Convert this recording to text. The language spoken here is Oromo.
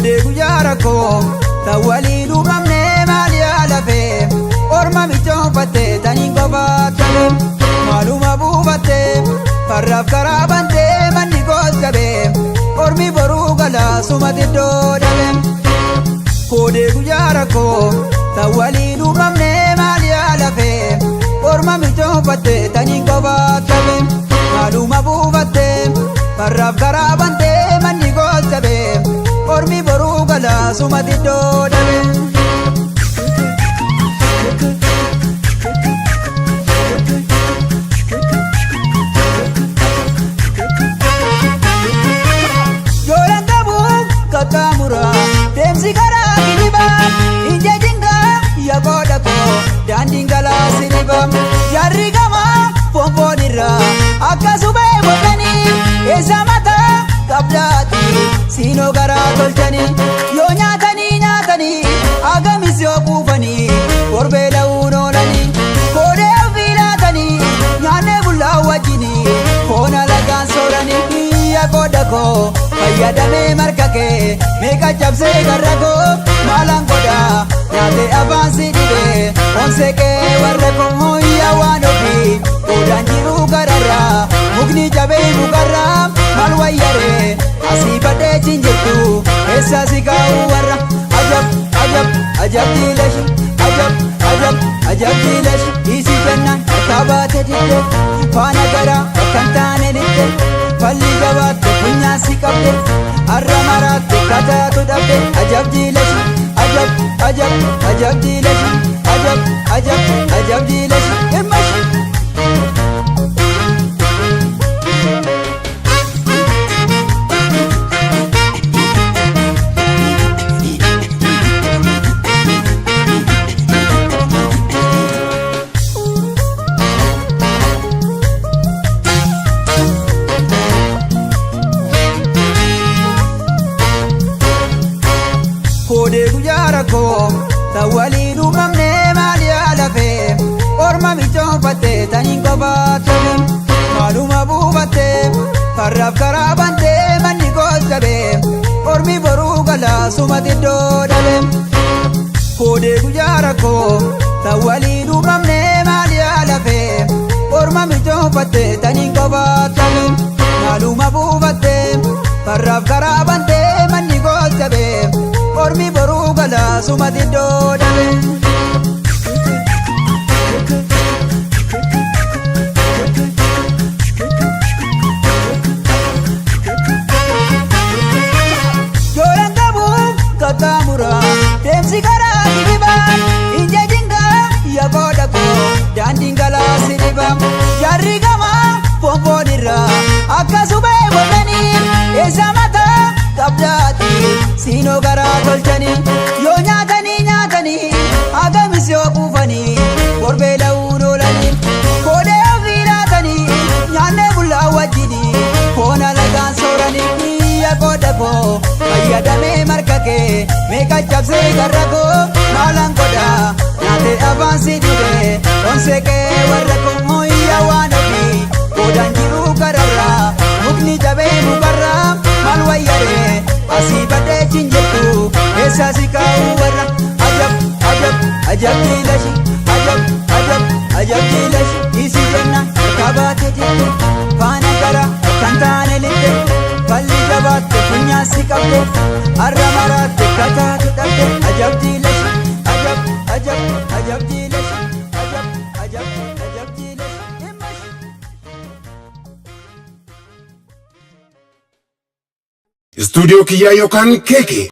Koodee guyyaa rakkoo tan waliin uumamnee maal yaalafee orma michoonfattee taniin qofaa tole maaluma buufattee farraaf karaa bantee manni koos qabee ormi boruu galaa sumati iddoo dhabe. Koodee guyyaa rakkoo tan waliin uumamnee maal yaalafee orma michoonfattee taniin qofaa tole maaluma buufattee farraaf karaa bantee manni koos qabee ormi boruu galaa sumati iddoo dhabe. Jooraan qabu qaxxaamura deemsi karaa kijibaa ija jingaa yaaqoo koo daandiin galaa siriba jarri gamaa foonfoon irraa akka suphee bocanii eessa mataa qabdaati siinoo garaa tolchanii yoo nyaatanii nyaatanii agamis yoo quufanii korbee la'uun oolanii koodee ofii laatanii nyaannee bullaa wajjinii foon alagaan sooranii yaaqoo koo fayyadamee marga kee meeqa cabsee garra koo maalaan godhaa nyaatee afaan si dhibee onsee kee warra koo yaa waan ofii qoodaan jiruu gararraa mukni jabee mukarraa maal wayyaree asii badhee cin jirtu keessa si kaa'u warra ajab ajab ajab diilashi ajab ajab ajab diilashi dhiisii jennaan harkaa baate didde faana garaa bakka hin taane lixxe falli jabaatte funyaan si qabde har'a maraatte kataatu dhabde ajab diilashi ajab ajab ajab diilashi ajab ajab ajab diilashi hirmashi. Koodee guyyaa rakkoo tan waliin uumamnee maal yaalafee orma michoonfattee taniin qofaa tole maaluma buufattee farraaf karaa bantee manni koos qabee ormi boruu galaa sumati iddoo dhabe. Koodee guyyaa rakkoo tan waliin uumamnee maal yaalafee orma michoonfattee taniin qofaa tole maaluma buufattee farraaf karaa bantee manni koos qabee ormi boruu galaa sumati iddoo dhabe. Jooraan qabu qaxxaamura deemsi karaa kijibaa ija jingaa yaaqoo koo daandiin galaa siriba jarri gamaa foonfoon irraa akka suphee bocanii eessa mataa qabdaati siinoo garaa tolchanii yoo nyaatanii nyaatanii agamis yoo quufanii korbee la'uun oolanii koodee ofii laatanii nyaannee bullaa wajjinii foon alagaan sooranii yaaqoo koo fayyadamee marga kee meeqa cabsee garra koo maalaan godhaa nyaatee afaan si dhibee onsee kee warra koo yaa waan ofii qoodaan jiruu gararraa mukni jabee mukarraa maal wayyaree asii badhee cin jirtu keessa si kaa'u warra ajab ajab ajab diilashi ajab ajab ajab diilashi dhiisii jennaan harkaa baate didde faana gara bakka hin taane lixxe falli jabaatte funyaan si qabde har'a maraatte kataatu dhabde ajab diilashi ajab ajab ajab diilashi ajab ajab ajab diilashi dhimmashi. Istuudiyoo kiyyaa yookaan keekee.